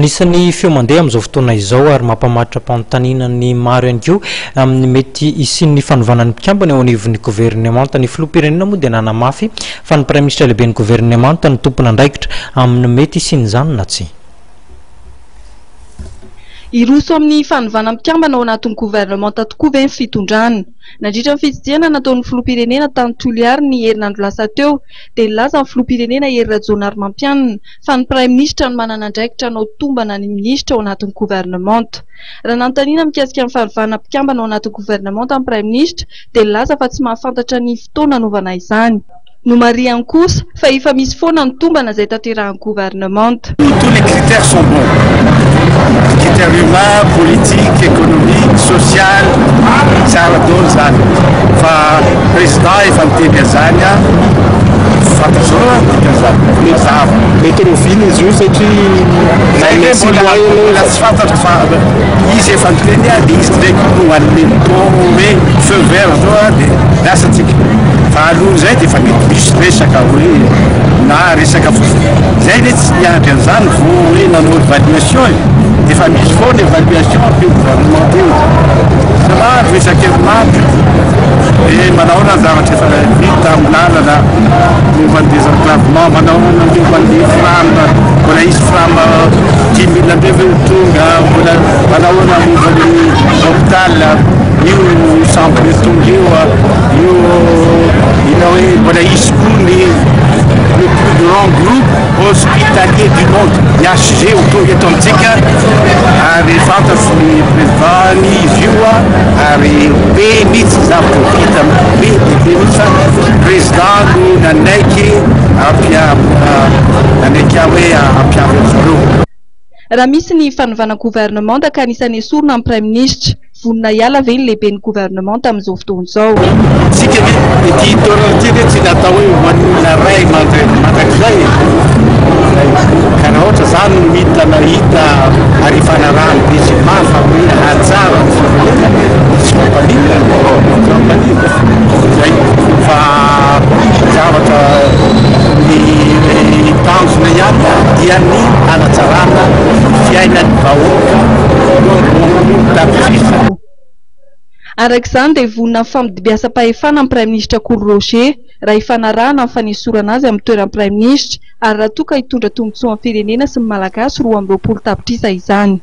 Anisan'ny feo mandeha amin'izao fotoana izao ary mampamatram-panontaniana ny maro ihany koa amin'ny mety hisian'ny fanovana ny mpikambana eo anivon'ny governemanta. Ny filoham-pirenena moa dia nanamafy fa ny praiminisitra lehiben'ny governemanta no tompon'andraikitra amin'ny mety hisian'izany na tsia. Hiroso amin'ny fanovana mpikambana ao anatin'ny governemanta tokoa ve ny fitondrana? Nandritra ny fitsidihana nataon'ny filoham-pirenena tany Toliary ny herinandro lasa teo dia nilaza ny filoham-pirenena Hery Rajaonarimampianina fa ny praiminisitra no manana andraikitra hanao tombana ny minisitra ao anatin'ny governemanta. Raha nanontaniana mikasika ny fanovana mpikambana ao anatin'ny governemanta ny praiminisitra dia nilaza fa tsy mahafantatra ny fotoana hanaovana izany. Nomarihany kosa fa efa misy foana ny tombana izay tanterahin'ny governemanta. Tous les critères sont bons, critères humains, politique, économique, social, tsara daholo zany fa président efa niteny an'izany an, fantatrao an dikan'izany, mety zava. Mety rahoviana izy io satria Zay ve mbola mbola tsy fantatro fa izy efa niteny an, dia izy ndray koa no hanome ny ton hoe feu vert zao an, dia lasa tsika. Fa alohan'izay dia efa mety misy resaka hoe na resaka fotsiny. Zay ve tsy niandry an'izany vao hoe nanao évaluation e? Efa misy foana évaluation amin'io gouvernement io. Isan'andro, isan-kerinandro. Dia manahoana ny zavatra efa vita amin'ny lalana momba ny désenclavement, manahoana ny momba ny fram, mbola hisy fram 5000 indray ve ho tonga, mbola manahoana momba ny hôpital, io sambo io tonga io, io inona hoe mbola hisy koa ny le plus grand groupe hospitalier du monde, ny HG ho tonga eto amintsika ary fantatro ny président ny izy io ary be mihitsy ny zavatra ho vita be dia be mihitsy fa président no nanaiky ampia nanaiky ahy hoe hampiavy an-dry zareo. Raha misy ny fanovana governemanta ka anisan'ny esorina ny praiminisitra, vonona hiala ve ny lehiben'ny governemanta amin'izao fotoana izao? Tsika ve ity taona ity ve tsy natao hoe ho an'ny olona ray mandrakizay e? Ka raha ohatra zany no hita na hita ary ifanarahan'ny besinimaro fa hoe hahatsara ny firenena dia tsy mampaninona, tsy mampaninona zay fa zavatra ny tanjona ihany dia ny hanatsarana ny fiainan'ny vahoaka 22 tapitrisa. Araka izany dia vonona amin'ny famdimbiasam-pahefana ny Praiminisitra Kolo Roger raha hifanarahana amin'ny fanesorana azy amin'ny toeran'ny Praiminisitra ary raha toa ka hitondra tombontsoa amin'ny firenena sy ny Malagasy 22 tapitrisa izany.